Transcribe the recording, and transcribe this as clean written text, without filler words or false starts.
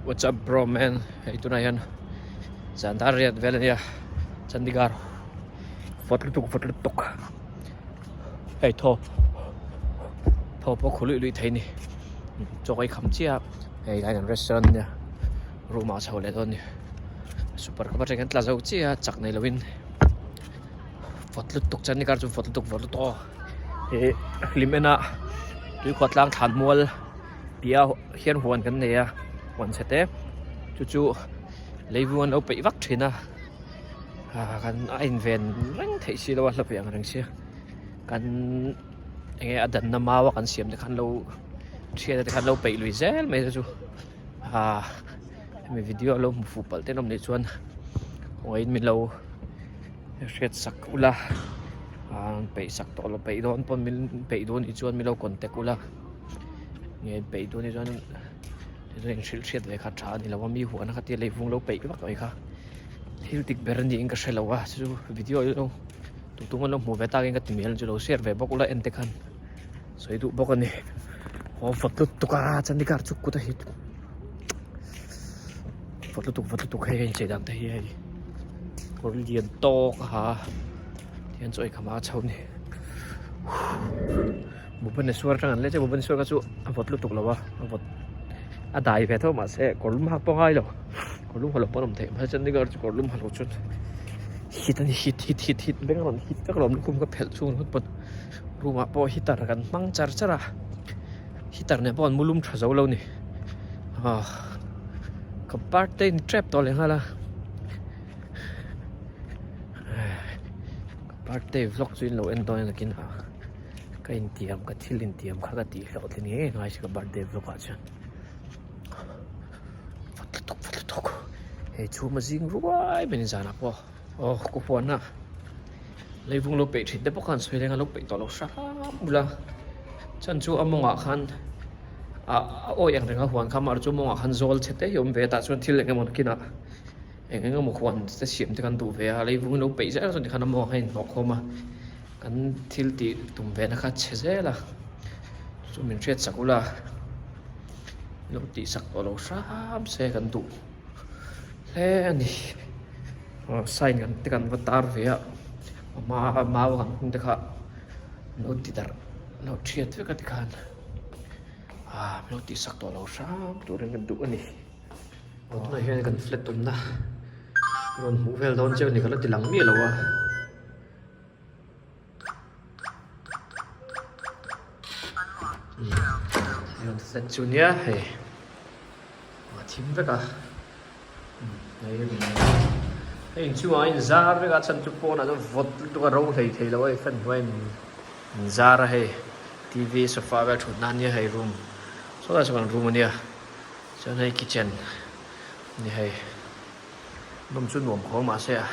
What's up bro man hei tunah hian zan dar riat vel ania Chandigarh vawt lutuk vawt lutuk hei thaw thaw pawh khu luih luih thei ni chaw ei kham chiah a hei lai kan restaurant ania room ah a chho leh dawn a ni super cup atang hian tla zo chiah a chak nei lovin vawt lutuk Chandigarh chu vawt lutuk vawt lutuk aw ih hlim en a tuikhuah tlang thlan mual. Piah hian huan kan nei a huan chhe te chu chu leivung an lo peih vak thin a ah kan a inven reng theih si lo a hla ve ang reng sia kan eng nge a danna mau a kan siam te khan lo thian te khan lo peih lui zel mai te chu ah hemi video a lo hmu fuh palh te an awm nih chuan khawngaih in min lo hriat sak ula ah peih sak tawh lo peih dawn pawn min peih dawn nih chuan min lo contact ula. Nge peih dawn hi chuan tichuan in hrilh hriat ve kha tha a ni lo a mi huan kha tia leivung lo peih vak mai kha thil dik ber a niin ka hre lo a chu video hi lo tu tum an lo hmuh ve tak in ka ti mial chu lo share ve bawk ula en te khan sawi duh bawk a ni aw vawt lutuk a Chandigarh chu kut a hit vawt lutuk vawt lutuk hei a inchei dan te hi hei kawr lian tawk a ha tihian chaw ei kham a chho a ni. Bhubaneswar atang an let a Bhubaneswar kha chu a vawt lutuk lo a a vawt a dai ve tho mahse kawr lum hak pawh a ngai lo kawr lum ha lo pawh an awm theih mahse Chandigarh chu kawr lum ha lo chuan hit a ni hit hit hit hit vek a rawn hit vek alawm lukhum ka phelh chhung ringawt pawn room ah pawh heater kan hmang char char a heater nen pawh an mu lum tha zo lo a ni ah ka birthday ni tep tawh leh nghal a ka birthday vlog chu in lo en dawn a nakin ah. Ka intiam ka thil intiam kha ka tih hlawh tling ngei ngai si ka birthday vlog ah chuan vawt lutuk vawt lutuk hei chhum a zing ruai mai ni zanah pawh aw ka huan a leivung lo peih thin te pawh khan sawi reng a lo peih tawh lo hram bula chhan chu a mawngah khan ah a awi ang reng a huan kha mahse chu mawngah khan zawl chhe te hi a awm ve a tah chuan thil eng emaw nakinah eng eng emaw huan te siam te kan duh ve a leivung lo peih zel chuan tikhan a mawngah khan a inhnawh khawm a. Kan thil tih tum ve na kha chhe zel a chu min hriat sak ula lo tih sak tawh lo hram se kan duh hle a ni aw sign kan te kan va tar ve a a hma a mau ang hung te kha lo ti darh lo thiat vek a tikhan ah lo tih sak tawh lo hram turin kan duh a ni aw tunah hian kan flat awmna rawn hmuh vel dawn chiang a ni ka la ti lang miah lo a. Flat chu nia hei a thim vek a hei inchungah a inzar vek a chhan chu pawnah chuan vawt lutuk a ro hlei thei lo a hei fan hnuaiah in inzar a hei T_V sofa vel thut na ania hei room saw lai saw kan room ania chuan hei kitchen a ni hei room chu nuam khawp mahse a.